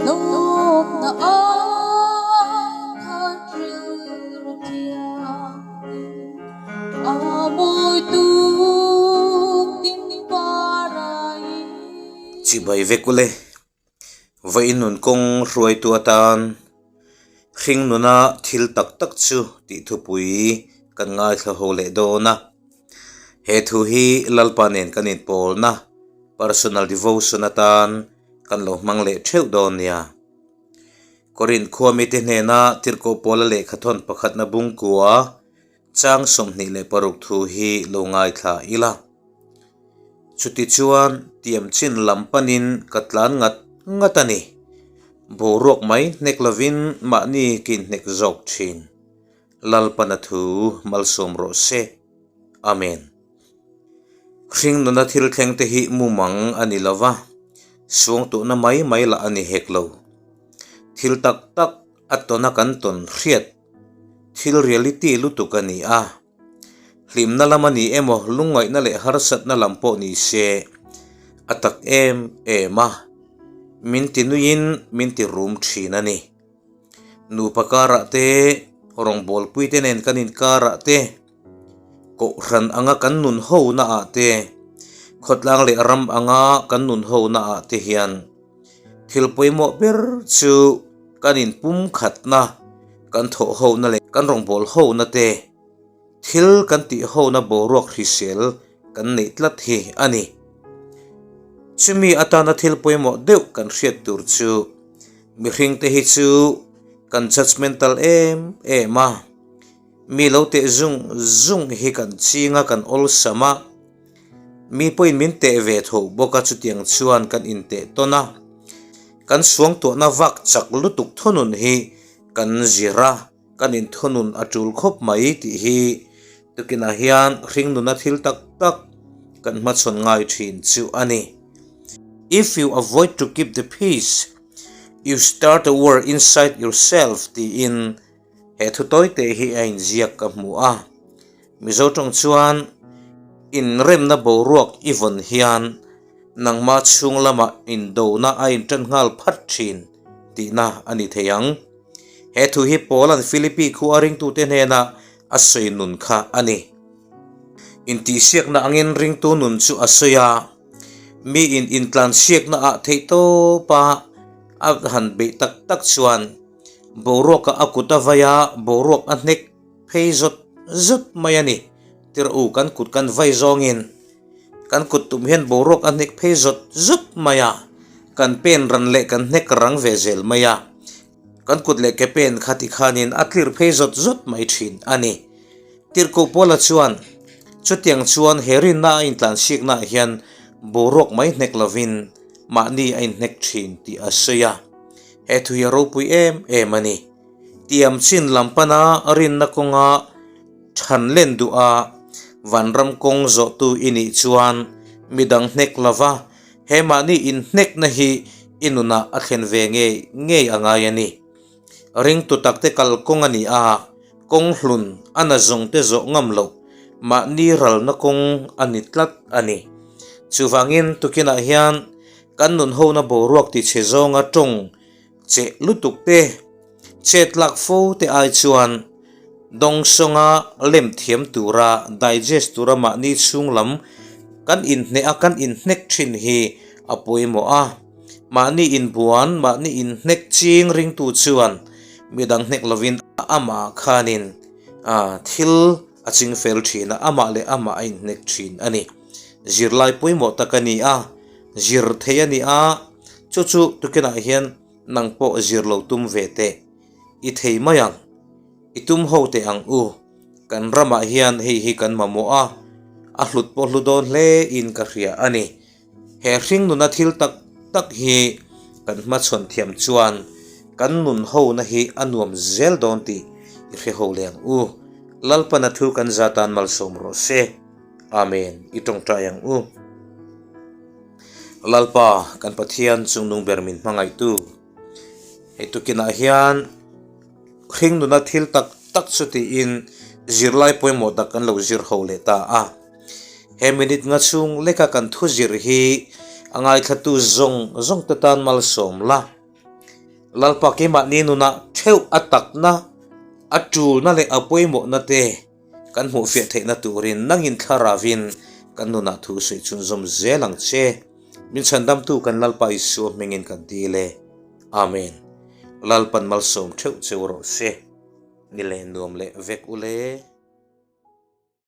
Lawmna ai khat rilru thianghlim a mawi tuk tin parai. Chibai vek ule, vawiin nun kawng hruaitu atan hring nuna thil tak tak chu tih thupui kan ngaithla ho leh dawn a. He thu hi Lalpa nen kan inpawlna, personal devotion, atan kan lo hmang leh theuh dawn nia. Korinth khua mite hnena Tirhkoh Paula lehkhathawn pakhatna bungkua chang 26 thu hi lo ngaithla ila. Chutichuan tiamchin lam panin ka tlan ngat ngat a ni. Boruak mai hnek lovin mahni kin hnek zawk thin. Lalpana thu malsawm rawh se. Amen. Hring nuna thil thleng te hi mumang a ni lo va, suangtuhna mai mai lah a ni hek lo. Thil tak tak a tawna kan tawn hriat thil reality lutuk a ni a. Hlimna lam a ni emaw lungngaihna leh harsatna lam pawh ni se a tak em em a, min ti nuiin min ti rum thin a ni. Nupa karah te, rawngbawlpuite nen kan inkarah te, Kohhran anga kan nun ho na ah te, khawtlang leh ram anga kan nun ho na ah te hian thil pawimawh ber chu kan inpum khatna, kan thawh ho na leh kan rawngbâwl ho na te, thil kan tih ho na boruak hrisel kan neih tlat hi a ni. Chumi atana thil pawimawh deuh kan hriat tur chu mihring te hi chu kan judgemental em em a. Mi lo teh zung zung hi kan ching a, kan awlsam a. Mi pawhin min teh ve tho bawk a, chutiang chuan kan inteh tawn a. Kan suangtuahna vak chak lutuk thunun hi kan zir a, kan inthunun a tul khawp mai tih hi tukinah hian hringnuna thil tak tak kan hmachhawn ngai thin chu a ni. If you avoid to keep the peace, you start a war inside yourself tiin He thu tawite hi a inziak ka hmu a, Mizo tawng chuan inremna boruak i vawn hian nangma chhung lamah indona a intan nghal phat thin tihna a ni thei ang. He thu hi Paula'n Philippi khua ringtute hnena a sawi nun kha a ni. Intihsiakna angin ringtu nun chu a sawi a, miin intlansiakna ah theihtawpa a han beih tak tak chuan, Boruaka a kut a vai a, boruak a hnek phei zawt zawt mai a ni. Tirh u, kan kut kan vai zawngin kan kut tum hian boruak a hnek phei zawt zawt mai a, kan pen ran leh kan hnek rang ve zel mai a, kan kut leh ke pen kha ti khanin a tlir phei zawt zawt mai thin a ni. Tirhkoh Paula chuan, Chutiang chuan he rinna a intlansiaknaah hian boruak mai hnek lovin mahni a inhnek thin tih a sawi a. He thu hi a ropui em em a ni. Tiam chin lam pana rinna kawnga than len duh a, vanram kawng zawhtu i nih chuan midang hnek lova he mahni inhnekna hi i nunah a thlen ve ngei ngei a ngai a ni. Ringtu takte kal kawng a ni a, kawng hlun a na zawng te zawh ngam loh mahni ralna kawng a ni tlat a ni. Chuvangin tukinah hian Kan nun hona boruak ti chhe zawnga tawng che lutuk te, chet lak fo te ai chuan dawngsawnga lem thiam tura digest tura mahni chhung lam kan inhneh a kan inhnek thin hi a pawimawh a. Mahni inbuan, mahni inhnek ching ringtu chuan midang hnek lovin amah khanin thil a ching fel thin a, amah leh amah a inhnek thin a ni. Zirlai pawimawh tak a ni a. Zir thei a ni a, chu chu tukinah hian nang pawh zir lo tum ve teh. I thei mai ang, i tum ho teh ang u. Kan ramah hian hei hi kan mamawh a, a hlut pawh hlu dawn hle in ka hria a ni. He hring nuna thil tak tak hi kan hmachhawn thiam chuan kan nun hona hi a nuam zel dawn tih i hre ho leh ang u. Lalpana thu kan zatan malsawm rawh se. Amen. I tawngtai ang u. Lalpa kan Pathian chungnung ber min hmangaihtu. Hei tukinah hian hring nuna thil tak tak chu tiin zirlai pawimawh tak kan lo zir ho leh ta a. He minute nga chhung leka kan thu zir hi a ngaithlatu zawng zawng te tan malsawm la. Lalpa keimahni nunah theuh a takna, a tulna leh a pawimawhna te kan hmuhfiah theihna turin nangin thlaravin kan nunah thu sawi chhunzawm zel ang che. Min chhandamtu kan Lalpa Isua hmingin kan dil e. Amen. Lalpan malsawm theuh cheu rawh se. Ni leh nuam leh vek ule.